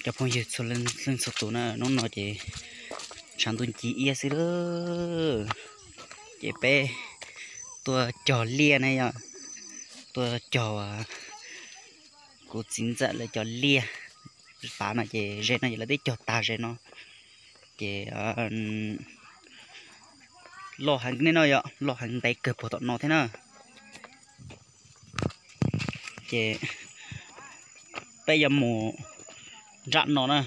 Cov phooj ywg txhua leej txhua tus na, hnub no ces tshav ntuj ci iab xwb lawm. Ces peb tuaj cog liaj na yom, tuaj cog kuv txiv ntxawm lawv cov liaj. Tav no ces ze no ces lawv twb cog tag ze no. Ces loj heev ne no yom, loj heev ntev kawg puag tom no thiab na. Ces peb yuav mus nram no na,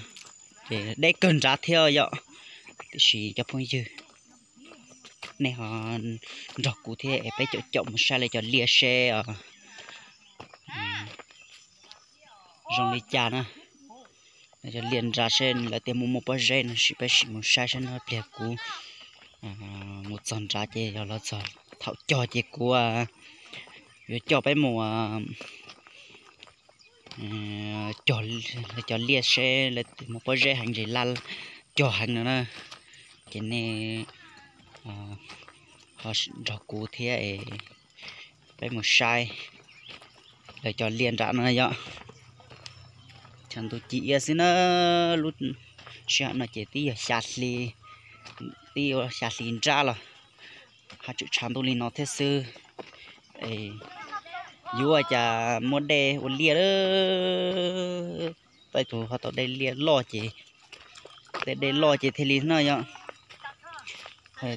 ces deb kawg nrad thiab yom. Tiam sis cov phooj ywg, nej ho nrog kuv thiab es peb caum caum mus saib lawv cov liaj seb zoo li cas na. Lawv cov liaj nrad seb lawv tias muaj muaj pob zeb no, sim peb sim mus saib saib no pliag kuv mus txog nrad ces yog los txog thaum cog ces kuv yuav coj peb mus cog lawv cov liaj seb lawv tias muaj pob zeb heev ces laj cog heev no na. Ces nej ho nrog kuv thiab es peb mus saib lawv cov liaj nram no yom. Tshav ntuj ci iab xwb na, lub sij hawm no ces twb yog xya hli, twb yuav xya hli nrab los haj tseem tshav ntuj li no thiab xwb. Yuav ua cas muaj dej ua liaj lawm, tej tus ho tau dej liaj loj ces, tej dej loj ces thiaj li no yom.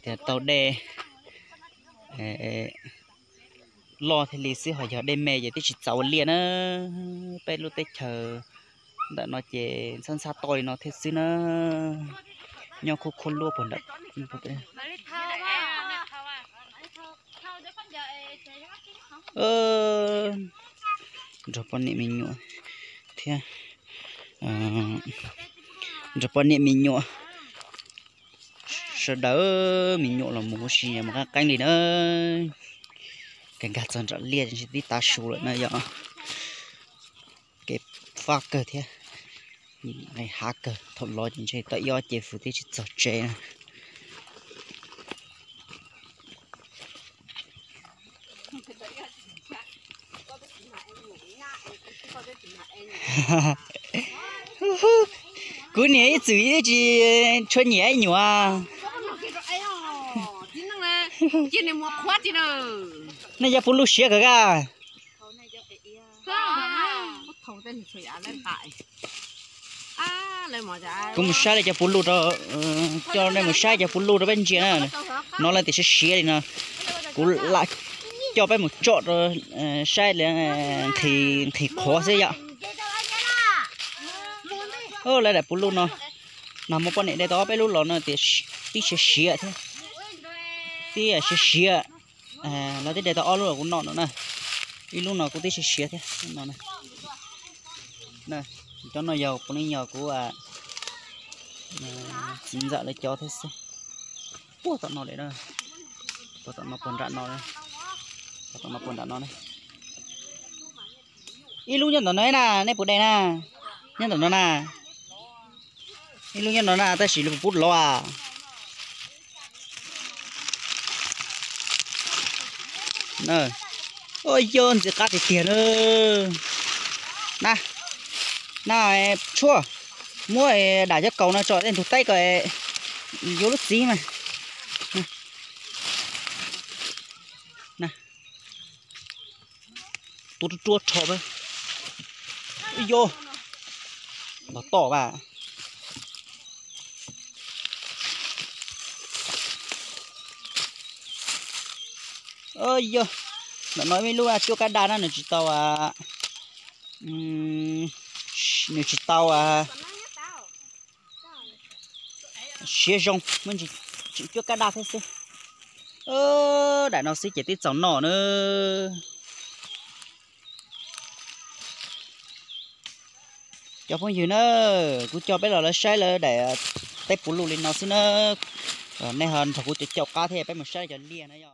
Tias tau dej loj thiaj li xwb, ho yog dej me ces twb tsis txaus ua liaj na. Peb lub teb chaws ntawm no ces ntxhab ntxhab toj li no thiab xwb na. Nyob khuab khuab luaj puag nram. Nrog poj niam me nyuam thiab, nrog poj niam me nyuam, sawv daws me nyuam los mus ua si mus qeeb qeeb li na. Kev nkag txog nram liaj ntshe twb tav su lawm na yom. Kev fab kawg thiab, nqis hav kawg, thaum los ces ntshe tau ib ob ce fwv twb tsis txog tsev na. Kuv niam ib txwm ib tsis tshua nyiam ib nyuam. Nej cov puv luj siav kawg a. Kuv mus saib li cov puv luj rau, coj nej mus saib cov puv luj rau peb ntsia na. No lawv tias siav siav li no, kuv lam coj peb mus tsom rau saib li, nqhis qhuav xwb yom. Lawv daim puv luj no, nag hmo poj niam de tau ob peb lub los no tias tib siav siav thiab, tib siav siav. Lawv twb de tau ob lub los kuv noj no na, ib lub no kuj tib siav siav thiab no. Cov no yog puav leej yog kuv txiv ntxawm lawv cov thiab xwb. Puag tom no lawm, puag tom no puag nram no, puag tom no puag nram no. Ib lub nyob ntawm no na, nej puas de na? Nyob ntawm no na. Ib lub nyob no na tab sis lub pub lov a. Yog ntxim qab tiag tiag na. Na, na, tshuaj, muab dam cov kaus no tso tej ntug teb ko, yuav lub txiv mas. Tus ruaj ruaj rho, yog npog toj vas. Yog, ntawm no ib lub cuab kab daj na, nws tsis tau, nws tsis tau siav zoo, tseem cuab kab daj thiab xwb. Daim no xwb ces twb txaus noj na. Cov phooj ywg na, kuv coj peb los lawv saib lawv daim teb puv luj li no xwb na. Nej ho nrog kuv caum caum qab thiab peb mus saib cov liaj na yom.